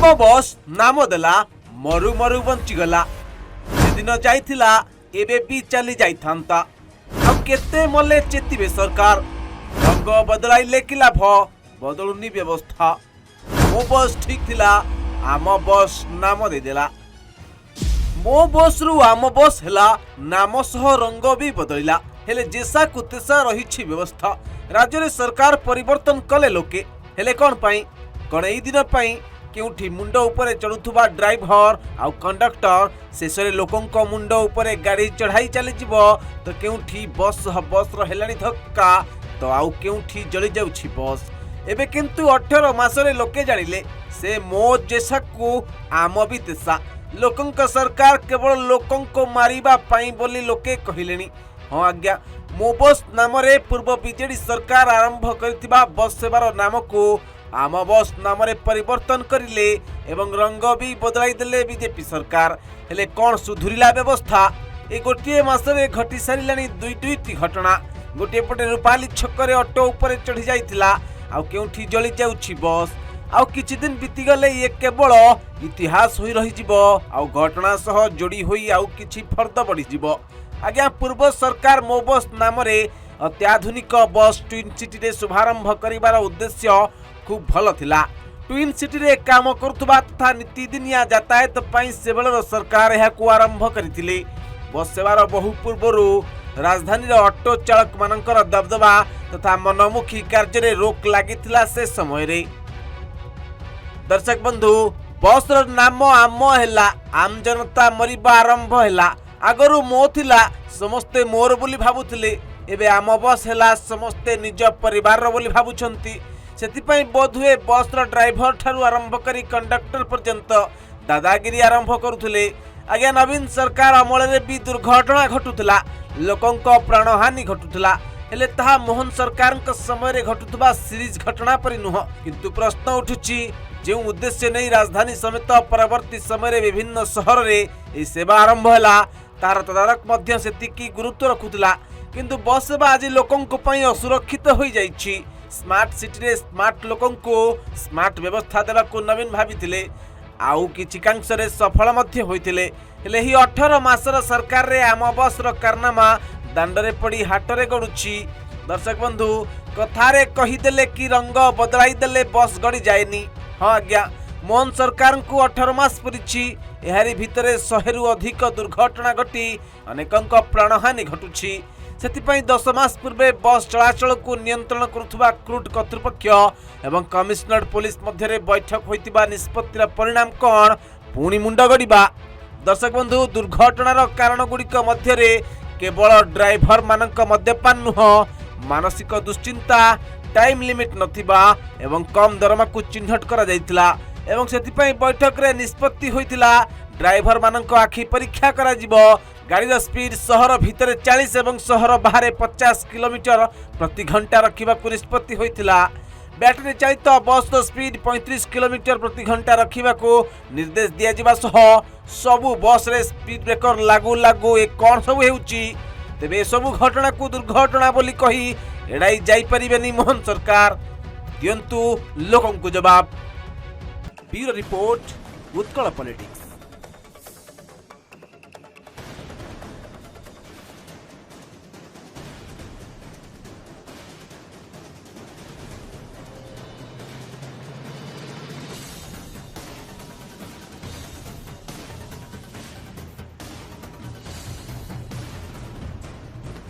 ଆମ ବସ୍ ନାମ ଦେଲା, ମରୁ ମରୁ ବଞ୍ଚିଗଲା। ସେଦିନ ଯାଇଥିଲା, ଏବେ ବି ଚାଲି ଯାଇଥାନ୍ତା। ଆଉ କେତେ ମଲେ ଚେତିବେ ସରକାର? ରଙ୍ଗ ବଦଳାଇଲେ କି ଲାଭ, ବଦଳୁନି ବ୍ୟବସ୍ଥା। ମୋ ବସ୍ ଠିକ୍ ଥିଲା, ଆମ ବସ୍ ନାମ ଦେଇଦେଲା। ମୋ ବସ୍ରୁ ଆମ ବସ୍ ହେଲା, ନାମ ସହ ରଙ୍ଗ ବି ବଦଳିଲା, ହେଲେ ଯେସାକୁ ତେସା ରହିଛି ବ୍ୟବସ୍ଥା। ରାଜ୍ୟରେ ସରକାର ପରିବର୍ତ୍ତନ କଲେ ଲୋକେ, ହେଲେ କ'ଣ ପାଇଁ? କ'ଣ ଏଇ ଦିନ ପାଇଁ? କେଉଁଠି ମୁଣ୍ଡ ଉପରେ ଚଢୁଥିବା ଡ୍ରାଇଭର ଆଉ କଣ୍ଡକ୍ଟର ଶେଷରେ ଲୋକଙ୍କ ମୁଣ୍ଡ ଉପରେ ଗାଡ଼ି ଚଢ଼ାଇ ଚାଲିଯିବ ତ କେଉଁଠି ବସ୍ ସହ ବସ୍ର ହେଲାଣି ଧକ୍କା ତ ଆଉ କେଉଁଠି ଜଳି ଯାଉଛି ବସ୍। ଏବେ କିନ୍ତୁ 18 ମାସରେ ଲୋକେ ଜାଣିଲେ, ସେ ମୋ ଯେସାକୁ ଆମ ବି ତେସା। ଲୋକଙ୍କ ସରକାର କେବଳ ଲୋକଙ୍କୁ ମାରିବା ପାଇଁ ବୋଲି ଲୋକେ କହିଲେଣି। ହଁ ଆଜ୍ଞା, ମୋ ବସ୍ ନାମରେ ପୂର୍ବ ବିଜେଡି ସରକାର ଆରମ୍ଭ କରିଥିବା ବସ୍ ସେବାର ନାମକୁ ଆମ ବସ୍ ନାମରେ ପରିବର୍ତ୍ତନ କରିଲେ ଏବଂ ରଙ୍ଗ ବି ବଦଳାଇ ଦେଲେ ବିଜେପି ସରକାର। ହେଲେ କ'ଣ ସୁଧୁରିଲା ବ୍ୟବସ୍ଥା? ଏ ଗୋଟିଏ ମାସରେ ଘଟି ସାରିଲାଣି ଦୁଇ ଦୁଇଟି ଘଟଣା। ଗୋଟିଏ ପଟେ ରୂପାଲି ଛକରେ ଅଟୋ ଉପରେ ଚଢ଼ି ଯାଇଥିଲା, ଆଉ କେଉଁଠି ଜଳି ଯାଉଛି ବସ୍। ଆଉ କିଛି ଦିନ ବିତିଗଲେ ଇଏ କେବଳ ଇତିହାସ ହୋଇ ରହିଯିବ ଆଉ ଘଟଣା ସହ ଯୋଡ଼ି ହୋଇ ଆଉ କିଛି ଫର୍ଦ୍ଦ ବଢ଼ିଯିବ। ଆଜ୍ଞା, ପୂର୍ବ ସରକାର ମୋ ବସ୍ ନାମରେ ଅତ୍ୟାଧୁନିକ ବସ୍ ଟ୍ୱିନ୍ ସିଟିରେ ଶୁଭାରମ୍ଭ କରିବାର ଉଦ୍ଦେଶ୍ୟ ଖୁବ୍ ଭଲ ଥିଲା। ଟ୍ୱିନ୍ ସିଟିରେ କାମ କରୁଥିବା ତଥା ନିତିଦିନିଆ ଯାତାୟାତ ପାଇଁ ସେବେଳର ସରକାର ଏହାକୁ ଆରମ୍ଭ କରିଥିଲେ। ବସ୍ ସେବାର ବହୁ ପୂର୍ବରୁ ରାଜଧାନୀର ଅଟୋ ଚାଳକମାନଙ୍କର ଦବଦବା ତଥା ମନମୁଖୀ କାର୍ଯ୍ୟରେ ରୋକ ଲାଗିଥିଲା ସେ ସମୟରେ। ଦର୍ଶକ ବନ୍ଧୁ, ବସ୍ର ନାମ ଆମ ହେଲା, ଆମ ଜନତା ମରିବା ଆରମ୍ଭ ହେଲା। ଆଗରୁ ମୋ ଥିଲା, ସମସ୍ତେ ମୋର ବୋଲି ଭାବୁଥିଲେ। ଏବେ ଆମ ବସ୍ ହେଲା, ସମସ୍ତେ ନିଜ ପରିବାରର ବୋଲି ଭାବୁଛନ୍ତି। ସେଥିପାଇଁ ବୋଧହୁଏ ବସ୍ର ଡ୍ରାଇଭର ଠାରୁ ଆରମ୍ଭ କରି କଣ୍ଡକ୍ଟର ପର୍ଯ୍ୟନ୍ତ ଦାଦାଗିରି ଆରମ୍ଭ କରୁଥିଲେ। ଆଜ୍ଞା, ନବୀନ ସରକାର ଅମଳରେ ବି ଦୁର୍ଘଟଣା ଘଟୁଥିଲା, ଲୋକଙ୍କ ପ୍ରାଣହାନି ଘଟୁଥିଲା, ହେଲେ ତାହା ମୋହନ ସରକାରଙ୍କ ସମୟରେ ଘଟୁଥିବା ସିରିଜ ଘଟଣା ପରି ନୁହଁ। କିନ୍ତୁ ପ୍ରଶ୍ନ ଉଠୁଛି, ଯେଉଁ ଉଦ୍ଦେଶ୍ୟ ନେଇ ରାଜଧାନୀ ସମେତ ପରବର୍ତ୍ତୀ ସମୟରେ ବିଭିନ୍ନ ସହରରେ ଏହି ସେବା ଆରମ୍ଭ ହେଲା, ତାହାର ତଦାରଖ ମଧ୍ୟ ସେତିକି ଗୁରୁତ୍ୱ ରଖୁଥିଲା। କିନ୍ତୁ ବସ୍ ସେବା ଆଜି ଲୋକଙ୍କ ପାଇଁ ଅସୁରକ୍ଷିତ ହୋଇଯାଇଛି। ସ୍ମାର୍ଟ ସିଟିରେ ସ୍ମାର୍ଟ ଲୋକଙ୍କୁ ସ୍ମାର୍ଟ ବ୍ୟବସ୍ଥା ଦେବାକୁ ନବୀନ ଭାବିଥିଲେ ଆଉ କିଛିକାଂଶରେ ସଫଳ ମଧ୍ୟ ହୋଇଥିଲେ। ହେଲେ ଏହି 18 ମାସର ସରକାରରେ ଆମ ବସ୍ର କାରନାମା ଦାଣ୍ଡରେ ପଡ଼ି ହାଟରେ ଗଡ଼ୁଛି। ଦର୍ଶକ ବନ୍ଧୁ, କଥାରେ କହିଦେଲେ କି ରଙ୍ଗ ବଦଳାଇ ଦେଲେ ବସ୍ ଗଡ଼ି ଯାଏନି। ହଁ ଆଜ୍ଞା, ମୋହନ ସରକାରଙ୍କୁ 18 ମାସ ପୁରିଛି। ଏହାରି ଭିତରେ 100ରୁ ଅଧିକ ଦୁର୍ଘଟଣା ଘଟି ଅନେକଙ୍କ ପ୍ରାଣହାନି ଘଟୁଛି। ସେଥିପାଇଁ 10 ମାସ ପୂର୍ବେ ବସ୍ ଚଳାଚଳକୁ ନିୟନ୍ତ୍ରଣ କରୁଥିବା କ୍ରୁଟ୍ କର୍ତ୍ତୃପକ୍ଷ ଏବଂ କମିଶନରେଟ୍ ପୋଲିସ ମଧ୍ୟରେ ବୈଠକ ହୋଇଥିବା ନିଷ୍ପତ୍ତିର ପରିଣାମ କ'ଣ? ପୁଣି ମୁଣ୍ଡ ଗଡ଼ିବା। ଦର୍ଶକ ବନ୍ଧୁ, ଦୁର୍ଘଟଣାର କାରଣଗୁଡ଼ିକ ମଧ୍ୟରେ କେବଳ ଡ୍ରାଇଭରମାନଙ୍କ ମଦ୍ୟପାନ ନୁହଁ, ମାନସିକ ଦୁଶ୍ଚିନ୍ତା, ଟାଇମ୍ ଲିମିଟ୍ ନଥିବା ଏବଂ କମ୍ ଦରମାକୁ ଚିହ୍ନଟ କରାଯାଇଥିଲା ଏବଂ ସେଥିପାଇଁ ବୈଠକରେ ନିଷ୍ପତ୍ତି ହୋଇଥିଲା, ଡ୍ରାଇଭରମାନଙ୍କ ଆଖି ପରୀକ୍ଷା କରାଯିବ। ଗାଡ଼ିର ସ୍ପିଡ୍ ସହର ଭିତରେ 40 ଏବଂ ସହର ବାହାରେ 50 କିଲୋମିଟର ପ୍ରତି ଘଣ୍ଟା ରଖିବାକୁ ନିଷ୍ପତ୍ତି ହୋଇଥିଲା। ବ୍ୟାଟେରୀ ଚାଳିତ ବସ୍ର ସ୍ପିଡ୍ 35 କିଲୋମିଟର ପ୍ରତି ଘଣ୍ଟା ରଖିବାକୁ ନିର୍ଦ୍ଦେଶ ଦିଆଯିବା ସହ ସବୁ ବସ୍ରେ ସ୍ପିଡ୍ ବ୍ରେକର ଲାଗୁ ଲାଗୁ ଏ କ'ଣ ସବୁ ହେଉଛି? ତେବେ ଏସବୁ ଘଟଣାକୁ ଦୁର୍ଘଟଣା ବୋଲି କହି ଏଡ଼ାଇ ଯାଇପାରିବେନି ମୋହନ ସରକାର। ଦିଅନ୍ତୁ ଲୋକଙ୍କୁ ଜବାବ। Bureau report, Utkal politics.